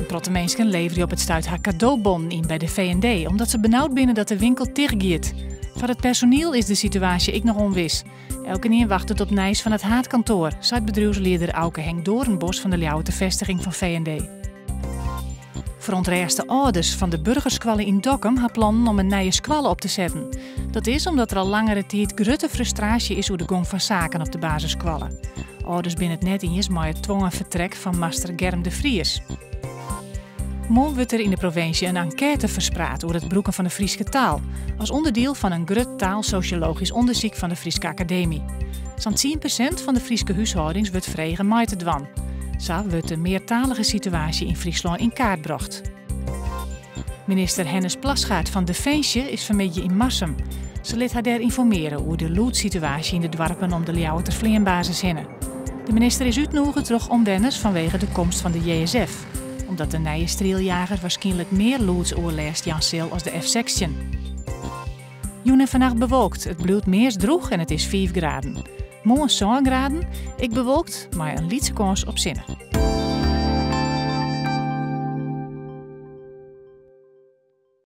In protte minsken leverje op it stuit har kadobonnen yn by de V&D omdat se benaud binne dat de winkel tichtgiet. Foar it personiel is de situaasje ek noch ûnwis. Elkenien wachtet op nijs fan it haadkantoar, seit bedriuwslieder Auke Henk Doornbos fan de Ljouwerter festiging fan V&D. Ferûntrêste âlders fan de Burgerskoalle yn Dokkum ha plannen om in nije skoalle op te setten. Dat is omdat der al langere tiid grutte frustraasje is oer de gong fan saken op de basisskoalle. Âlders binne it net iens mei it twongen fertrek fan master Germ de Vries. Moarn wurdt der yn de provinsje in enkête ferspraat oer it brûken fan de Fryske taal, as ûnderdiel fan in grut taalsosjologysk ûndersyk fan de Fryske Akademy. Sa'n 10% fan de Fryske húshâldings wurdt frege mei te dwaan. Sa wurdt de meartalige situaasje yn Fryslân yn kaart brocht. Minister Hennis Plasgaard fan Definsje is fanmiddei yn Marsum. Se lit har dêr ynformeare oer de lûdssituaasje yn de doarpen om de Ljouwerter fleanbasis hinne. De minister is útnûge troch omwenners fanwege de komst fan de JSF, omdat de nije strieljager warskynlik mear lûdsoerlêst jaan sil as de F-16. Jûn en fannacht bewolkt, it bliuwt meast drûch en it is 5 graden. Moarn 7 graden, ek bewolkt, mei in lytse kâns op sinne.